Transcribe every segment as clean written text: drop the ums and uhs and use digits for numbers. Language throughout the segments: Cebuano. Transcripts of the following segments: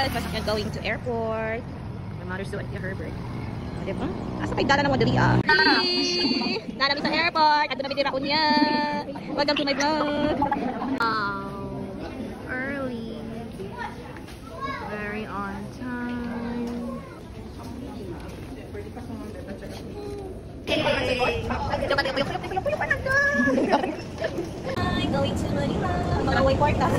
We're going to airport. My mother's doing at Herbert. O, diba? Asa kay dala na mo dali ah. Nana mi sa airport. Adto na mi dira unya. Welcome to my vlog. Oh, early. Very on time. Hi, going to Manila. Mga way kwarta.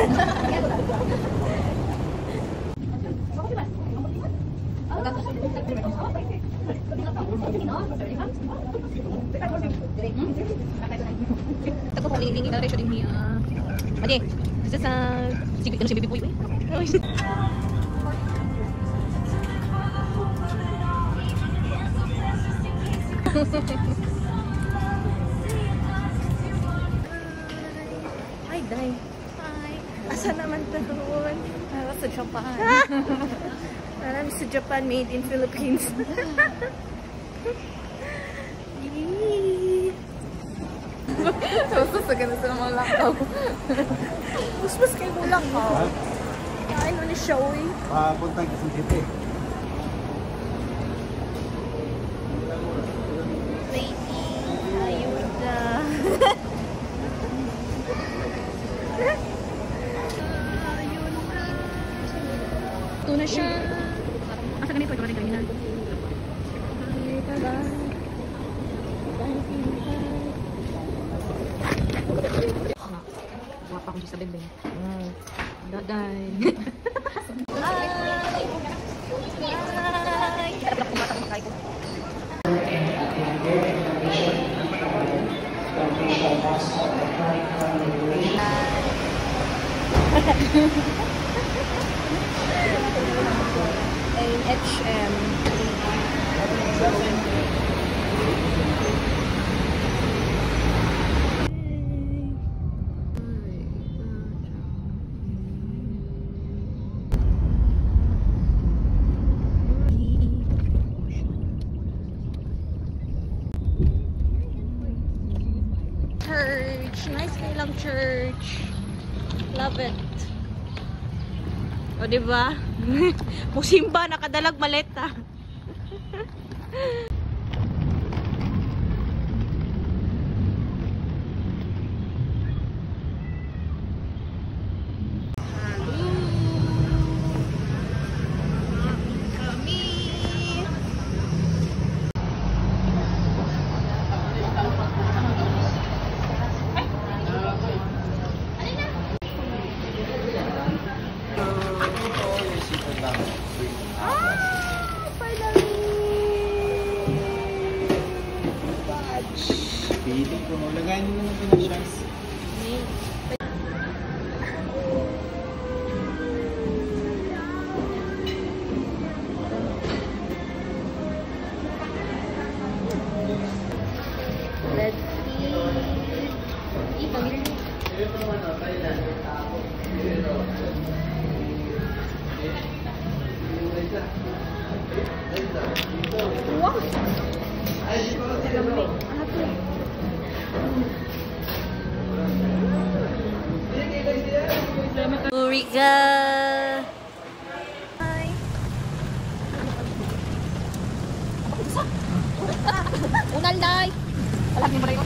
Tako kung lingi na siya din niya. Ade, sa sige ka na siya bibiboy. Hi, Day. Hi. Asa naman taon? Para sa Japan. Para sa Japan, made in Philippines. Tapos sa ganun sa mga lakaw. Puspas kay bulak ha. Kain mo ni Showy. Papunta Quezon City. Waiting. Ayuda. Ayuda. Ito na siya. Asa ganito? Ito na terminal. Ay, bye-bye. Wapa akong siya sa bebe. Daday. Hi! Hi! HM. Church. Nice kailang church. Love it. O, diba? Musimba, nakadalag maleta. Hello. Kami. Ah, finally! Batch. Feeling ko, lagay niyo naman ito ng size. Let's see. Wow! Ano to? Uriga! Hi! Unal, day! Alam niyo ba yun?